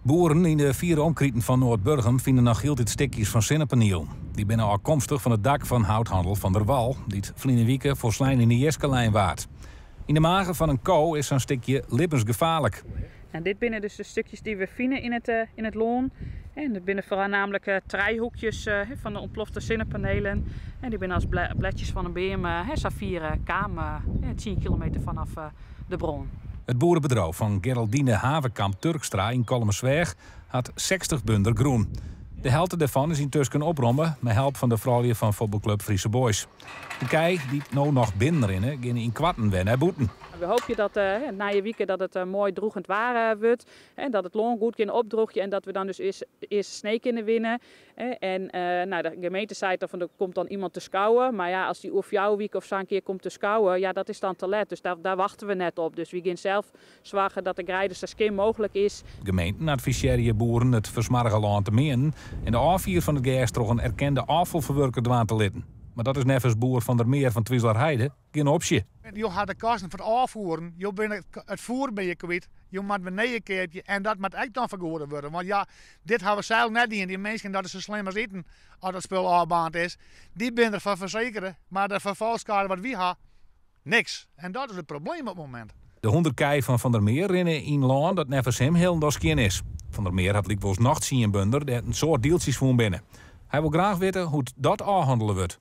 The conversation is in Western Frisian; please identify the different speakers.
Speaker 1: Boeren yn de fiere omkriten fan Noardburgum fine noch hieltyd stikjes fan sinnepanielen. Dy binne ôfkomstich fan it dak fan houthannel Van der Wal, dy't ferline wike folslein yn 'e jiske lein waard. Yn de mage fan in ko is sa'n stikje libbensgefaarlik.
Speaker 2: En dit binne dus de stikjes dy't we fine yn it lân. En dat binne foarnaamlik trijehoekjes fan de ûntplofte sinnepanelen. En dy binne as bledjes fan in beam sa fier kaam, 10 kilometer fanôf de brân.
Speaker 1: It boerebedriuw fan Geraldine Haverkamp-Turkstra yn Kollumersweach hat 60 bunder grûn. De helte dêrfan is yntusken opromme mei help fan de froulju fan fuotbalklup Friese Boys. De kij dy't no noch binnen rinne, geane ynkoarten wer nei bûten.
Speaker 2: We hoopje dat nije wike dat it moai drûgjend waar wurdt en dat it lân goed kin opdrûgje en dat we dan dus earst earste snie kinne winne. En nou, de gemeente seit dan fan der komt dan iemand te skouwen, mar ja, as dy oer 4 wike of sa in kear komt te skouwen, ja, dat is dan te let. Dus dêr wachtsje we net op. Dus wy gean sels soargje dat de greide sa skjin mooglik is.
Speaker 1: Gemeenten advisearje boeren it fersmoarge lân te meanen en de ôffier fan it gers troch in erkende ôffalferwurker dwaan te litten. Mar dat is neffens boer Van der Meer fan Twizelerheide gjin opsje.
Speaker 3: Jo ha de kosten foar it ôffoeren, jo binne it foer binne je kwyt, jo moatte wer nije keapje en dat moat ek dan fergoede wurde. Want ja, dit hawwe we sels net dien. Dy minsken, dat is sa slim as iten as dat spul ôfbaarnd is, dy binne derfoar fersekere. Mar de ferfolchskade wat wy ha, niks. En dat is it probleem op it momint.
Speaker 1: De 100 kij fan Van der Meer rinne yn lân dat neffens him hielendal skjin is. Van der Meer hat lykwols noch 10 bunder dêr't in soad dieltsjes fûn binne. Hy wol graach witte hoe't dat ôfhannele wurdt.